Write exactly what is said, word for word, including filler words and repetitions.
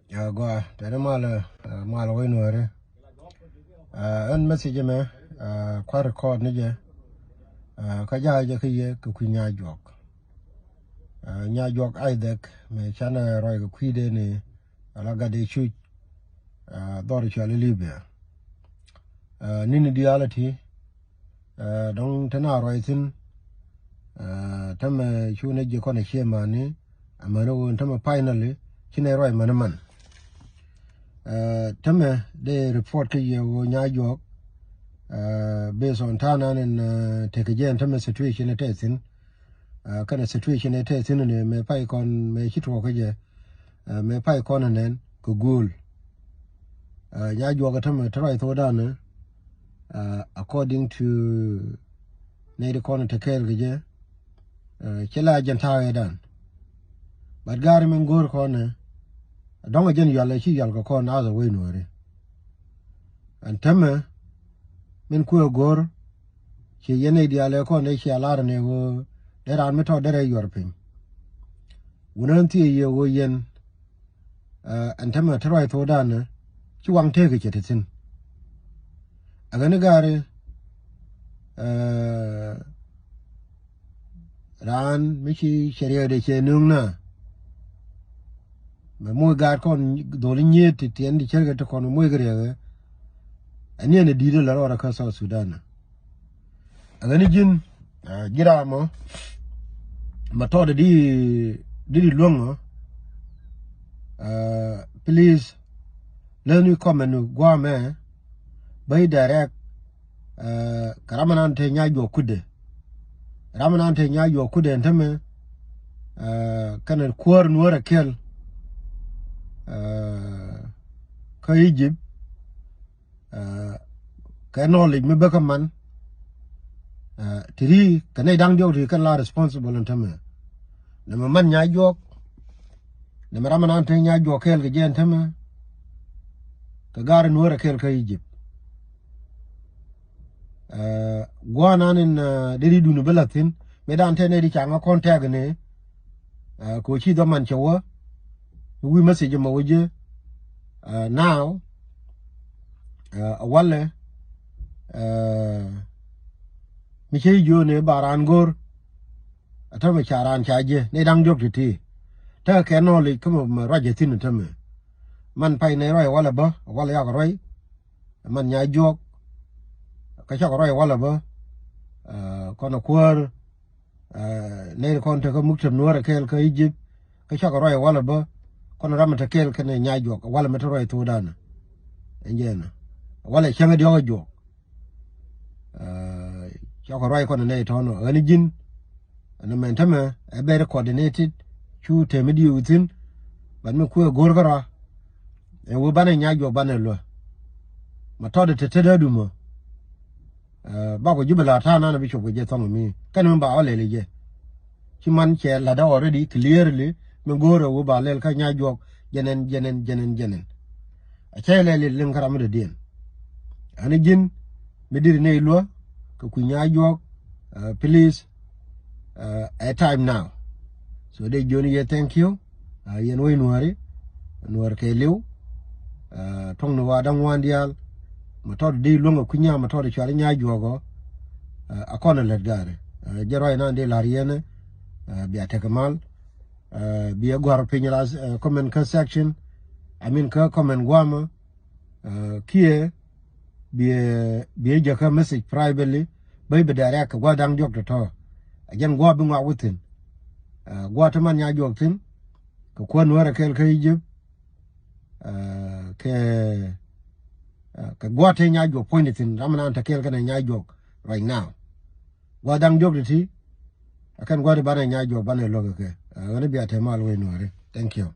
Ya gɔaa tɛni mal, mal wec Nuääri. Ɛn message mɛ kua̱r record ni jɛ. Kä ja̱ jɛ kä yɛ kɛ kui̱ Nya̱a̱ Juɔk. Nya̱a̱ Juɔk Isaac mɛ canɛ ruac kɛ kui̱dɛ ni ala gat dee cuc dhɔr cuali Libya. Nini diaal a ti dɔ̱ŋ te na ruac thi̱n. Tämɛ cu nɛ ji̱ kɔn a cie mani amäni ɣöö tämɛ finally ci nɛ ruac mani man. Tämɛ dee report kä yɛ ɣöö Nya̱a̱ Juɔk based on ta̱a̱ nan in tekɛ jɛ ɛn tämɛ situation ɛ tɛ thi̱n. Kɛnɛ situation ɛ tɛ thi̱n ni mɛ pay kɔn mɛ ci tuɔɔk kä jɛ. Mɛ pay kɔn ɛ nɛn kɛ go̱o̱l. Nya̱a̱ Juɔk ɛ tämɛ te ruac thokdan ni according to nɛy ti kɔn te kɛɛl kɛ jɛ. Ci la jɛn ta̱a̱ ɛ dan. But gaari min go̱o̱r kɔn ɛ dɔ̱ŋ ɛ jɛn yual ɛ ci yual kɛ kɔn as a wec Nuääri. Ɛn tämɛ min kuɛ go̱o̱r ci yɛn nɛy diaal ɛ kɔn ɛ cia lar ni ɣöö dee raan mi tɔt derɛ yuɔr piny. Wun ɣän thiee yɛ ɣöö yɛn ɛn tämɛ te ruac thokdan ni ci waŋ tëëkɛ cɛ te thi̱n. Ɛ ɣän i̱ gaari raan mi ci cɛ riɛkdɛ cɛ nööŋ na. Mɛ moc gaat kɔn dholi nyiet ti tiɛn ti cärkɛ ti kɔn moc kɛ riɛkɛ. Ɛ niɛn ɛ di̱i̱t ɛ lɛ rɔɔdɛ kä South Sudan. Ɛ ɣän i̱ ji̱n ji̱ ram mɔ mɛ tɔɔdɛ di di di luäŋ ɔ. Please läni comment guamɛ bä i̱ direct. Kɛ ram ɛnan te Nya̱a̱ Juɔk kutdɛ. Ram ɛnan te Nya̱a̱ Juɔk kutdɛ ɛn tämɛ kɛnɛ kuäär Nuäär ɛ kɛl kä Egypt. Kɛ knowledge mi bä kä man ti ri kɛ nɛy da̱ŋ diɔk ti kɛn la responsible ɛn tämɛ. Nɛmɛ man Nya̱a̱ Juɔk. Nɛmɛ ram ɛnan te Nya̱a̱ Juɔk kɛɛl kɛ jɛ ɛn tämɛ. Kɛ gaari Nuäär ɛ kɛl kä Egypt. Gua̱a̱nan in deri duni bä la thi̱n mi dan te nɛy di ca ŋä contact ni. Kɛ ɣöö ci dhɔman cɛ wä mi wi̱i̱ message mɛ wä jɛ. Now ɛ walɛ mi cä ji̱ jiööni ba raan go̱o̱r. Ɛ tämɛ ca raan ca jiɛ nɛy da̱ŋ diɔk ti̱ti̱. Tekɛ kɛ knowledge kä mɛ ruacɛ thi̱n ɛ tämɛ. Man pay nɛy ruac ɛ walɛ bä ɛ walɛ yak ruac. Man Nya̱a̱ Juɔk kä cakɔ ruac ɛ walɛ bä. Kɔn ɛ kuäär nɛy kɔn tekä muktäb Nuäär ɛ kɛɛl kä Egypt kä cakɔ ruac ɛ walɛ bä. Kɔn ɛ ram ɛ te kɛɛl kɛnɛ Nya̱a̱ Juɔk ɛ walɛ mɛ te ruac thokdan. Ɛn jɛn ɛ walɛ cäŋ ɛ diɔk ɛ Juɔk. Cakɔ ruac kɔn ɛ nɛy tɔ̱nɔ ɣän i̱ ji̱n. Ɛn mɛn tämɛ ɛ very coordinated cu tëë mi di̱i̱t within. But mi kuëë go̱o̱r kärɔa ɛ wee banɛ Nya̱a̱ Juɔk banɛ luä. Ma tɔt ɛ te te dee dumä. Bakɔ ji̱ bi la̱r ta̱a̱ nanɛ bi cop kɛ jɛ thɔŋ mi kɛn mi ba ɣä lɛl i̱ jɛ. Ci man cɛ la̱tdä already clearly mi go̱o̱rɛ wee ba lɛl kä Nya̱a̱ Juɔk jɛnɛn jɛnɛn jɛnɛn jɛnɛn. A cä lɛl i̱ liŋ kä ram mi dɔ̱diɛn. Ani ji̱n mi diri ni iluä kɛ kui̱ Nya̱a̱ Juɔk. Please, a time now. So dee jiöni yɛ thank you. Yɛn wec Nuääri Nuäär kɛ li̱w. Tuɔ̱ŋni wa da̱ŋ wan diaal. Ma tɔt di luäŋ a kui̱ Nya̱a̱ ma tɔt cuali Nya̱a̱ Juɔk ɔ. A kɔn a lät gaari jɛ ruac nan di la̱r yɛn. Bia tekɛ mal. Biɛ gua̱r piny la comment kä section. I mean kä comment guamä. Kiɛ biɛ biɛ jäkä message privately bä i̱ bi direct kɛ gua̱ da̱ŋ diɔk tɔ̱tɔ̱. A jɛn gua̱ bi ŋuak wä thi̱n. Gua̱ te man Nya̱a̱ Juɔk thi̱n kɛ kuäär Nuäär ɛ kɛɛl kä Egypt. Kɛ kɛ gua̱ te Nya̱a̱ Juɔk puɔ̱nyni thi̱n ram nan te kɛɛl kɛnɛ Nya̱a̱ Juɔk right now. Gua̱ da̱ŋ diɔk ti̱ti̱. A kɛn gua̱ ti banɛ Nya̱a̱ Juɔk banɛ luäk kɛ kɛ. Ɣän i̱ bia te mal wec Nuääri. Thank you.